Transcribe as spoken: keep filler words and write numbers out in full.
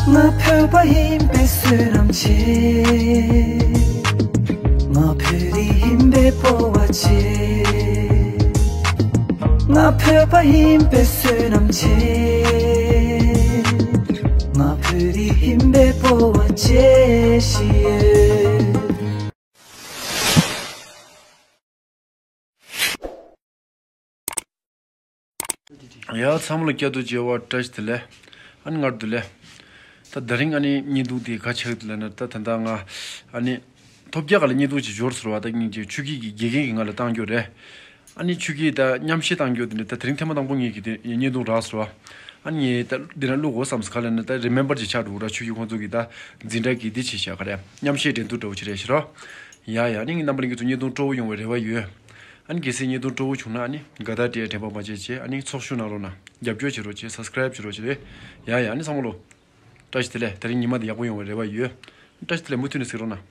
ང་བོད་པ་ཡིན་པའི་བསོད་ནམས་ཆེ། ང་བོད་རིགས་ཡིན་པའི་སྤོབས་པ་ཆེ། ང་བོད་པ་ཡིན་པའི་བསོད་ནམས་ཆེ། ང་བོད་རིགས་ཡིན་པའི་སྤོབས་པ་ཆེ་ཞིག་ཡོད། ཡ་ཚང་མ་ལ་བསྐྱར་དུ་མཇལ་བ་བཀྲ་ཤིས་བདེ་ལེགས། ཨ་ནི་སྔར་དུ་ལས། ད་དེ་རིང་ཨ་ནི་བརྙན་ཐུང་དེ་ག་ཆགས་འདུག་ལབ་ན། ད་ད་ལྟ་ང་ཨ་ནི་ཐོབ་རྒྱག་ག་ལ་བརྙན་ཐུང་ཅིག་འབྱོར་སོང་བ། ད་སྙིང་རྗེ། ཆོས་སྐྱིད་ཀྱི་དགེ་རྒན་གྱིས་ང་ལ་བཏང་རྒྱུ་རེད། ཨ་ནི་ཆོས་སྐྱིད་ད་མཉམ་བཤད་བཏང་རྒྱུ་དེ་ནི་ད་དེ་རིང་ཐེངས་མ་དང་པོ་ངེད་ཀྱི་དེ་བརྙན་ཐུང་རག་སོང་བ། ཨ་ནི་ངས་ད་འདི་ན་བླུག་དགོས་བསམ་སོང་། ག་ལབ་ན་ད་རི་མེམ་བར་ཅིག་ཆགས་འགྲོ་གི་ར། ཆོས་སྐྱིད་ཁོང་ཚོ་གིས་ད་འཛིན་གྲྭ་གི་འདི་བྱས་བཞག་ག་རེད། མཉམ་བཤད་འགྲན་བསྡུར་འདྲ་བོ་ཅིག་རེད་ཤག་རོ། ཡ་ཡ། ཨ་ནི་ངས་རྣམ་པ་ལྷན་རྒྱས་ཚོ་བརྙན་ཐུང་སྤྲོ་བོ་ཡོང་བའི་རེ་བ་ཡོད། ཨ་ནི་གལ་སྲིད་བརྙན་ཐུང་སྤྲོ་བོ་བྱུང་ན་ཨ་ནི་དགའ་རྟགས་སྤྲད་དྲན་པ་མ་བརྗེད་བྱས། ཨ་ནི་ཚོགས་ཞུགས་གནང་རོགས་གནང་། རྒྱབ་སྐྱོར་བྱེད་རོགས་བྱེད། སབ་སི་ཀ་རེབ་བྱེད་རོགས་བྱེད། ཡ་ཡ། ཨ་ནི་ཚང་མ་ལོ། བཀྲ་ཤིས་བདེ་ལེགས། དེ་རིང་ཉི་མ་འདི་ཡག་པོ་ཡོང་བའི་རེ་བ་ཡོད། བཀྲ་ཤིས་བདེ་ལེགས། མུ་མཐུད་ནས་གཟིགས་རོགས་གནང་།